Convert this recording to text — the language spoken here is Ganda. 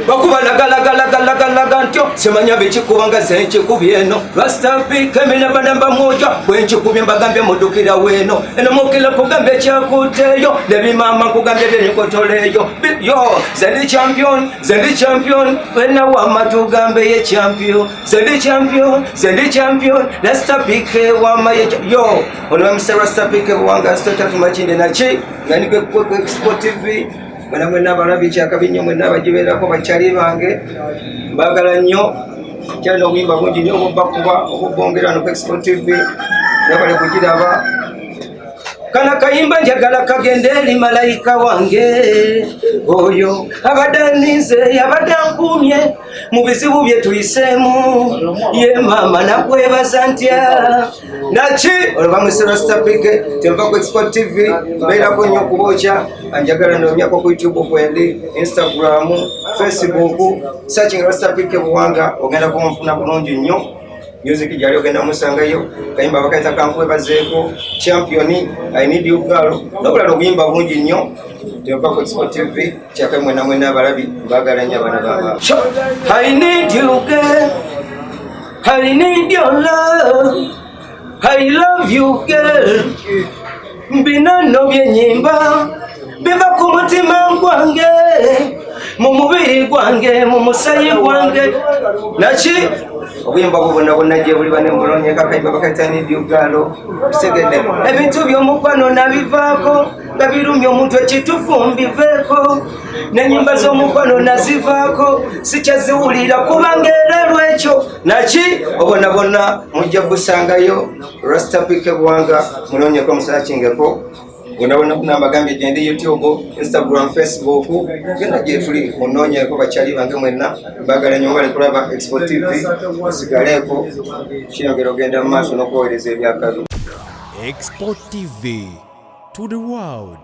Bakuba lagalagalagalagalaga ntyo simanya bikikuba nga zenkikubye eno Rastapika emiramba mwoja bwenkikubye mbagambye mudukira weeno eno mukira kugambye kyakuteeyo nebimaama nkugambye byenikotoleeyo yo zendi champion, zendi champion, fena wama tugambe ye champion, zendi champion, zendi champion, Rastapika wama ye yo ono bamuse Rastapika buwanga sitota tumakinde naki nga ni ku Expo TV. Mwena mwena abalabi kyakabi nnyo, mwena abagibeerako bakyali bange mbagala nnyo. Kyalina obuyimba bungi nnyo obubakuba obubongera no ku Expo TV, nabale kugiraba. Kana kayimba njagala kagende eri malayika wange oyo abadde aninze, abadde ankuumye mu bizibu bye tuyiseemu. Ye maama nakwebaza ntya naki olwo bamuse Rastapike. Tenva ku Expo TV, mbeerako nnyo okubookya. Anjagala noonyako ku YouTube kwendi, Instagram, Facebook, searching Rastapike Buwanga, ogenda kunfuna bulungi nnyo. Music gyali ogenda musangayo. Kayimba bakayita Kankwebazeeko, Champion, I Need You Girl n'obulala obuyimba bungi nnyo. Tenva ku Expo TV kyaka. Mwena mwena abalabi mbagala nnyo abaana baba. I need you girl, I need your love, I love you girl. Bino nno byenyimba biva ku mutima gwange, mu mubiri gwange, mu musayi gwange naki obuyimba bwo bwonna bwonna gye buli bane mulonyeka. Akayimba bakayita Need You Girl. Kitegedde ebintu by'omukwano nabivaako nga birumya omuntu, ekitufu mbiveeko, n'ennyimba z'omukwano nazivaako, sikyaziwulira kubanga era lwekyo naki obwonna bwonna mujja kusangayo Rastapike Buwanga. Munonyeko, musakingeko bwonna bwonna bunambagambye gyendi YouTube, Instagram, Facebook, genda gyetuli, munonyeko. Bakyali bange mwenna mbagala nnyo, bali kulaba Expo TV, musigaleeko kiyongera ogenda mu maaso n'okuweereza ebyakabi. Expo TV to the world.